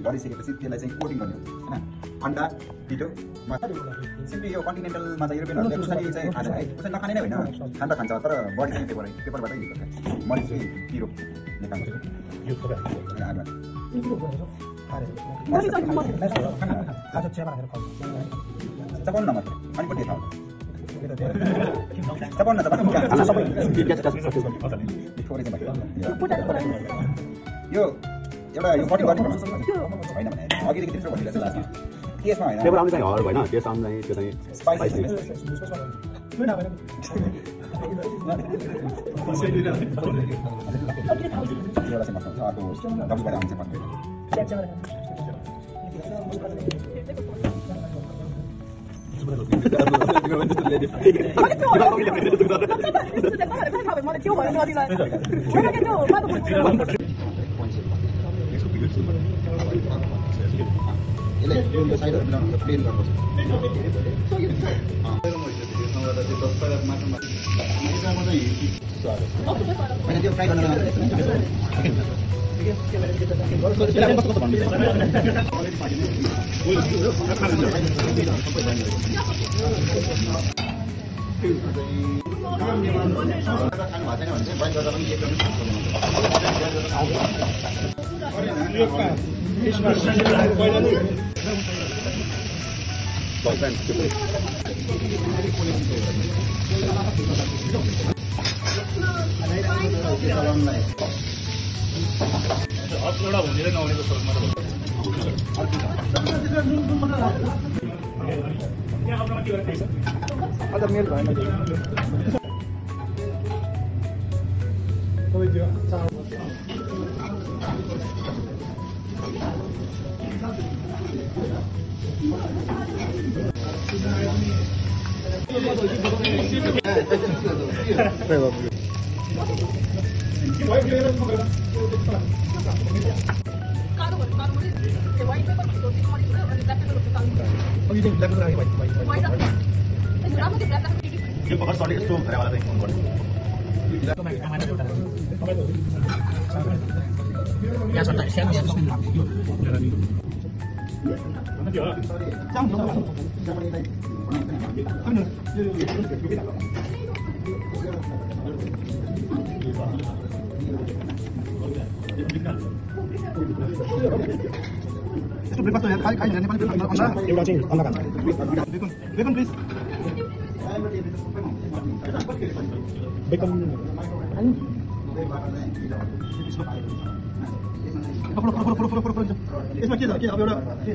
गरिसकेपछि त्यसलाई चाहिँ कोटिङ गर्ने हैन अन्डा पिठो सिम्पली यो कन्टिनेन्टलमा चाहिँ युरोपियनहरुले उसरी चाहिँ खान्छ है उसरी नखाने नै होइन खान त खान्छ तर बडी चाहिँ पेपरबाटै लिन्छ मरिच चाहिँ पिरो निकाल्नु यो चपाउनु न मात्र अनि कति थाहा चपाउनु न त सबै यो एउटा यो कटिङ गर्नु पर्छ हैन भने अघिदेखि त्यस्तो भनिरहेको छ केसमा हैन फ्लेभर आउनु चाहिँ हर हैन टेस्ट आउनु चाहिँ त्यो चाहिँ स्पाइसी यसले साइडहरु मिलाउनु प्लेन गर्नुपर्छ होइन त्यो फ्राई गर्न एउटा हुनेर नहुनेको सोचमा अझ मेल भएन यो पकड सडे यस्तो भरेवाला चाहिँ फोन गर्नु यस्तो ब्रेकफास्ट यहाँ खाइ नेपाली ब्रेकफास्ट अन्डा एउटा चाहिँ अन्डा खान्छ बेकन प्लिज बेकन यसमा के छ के अब एउटा के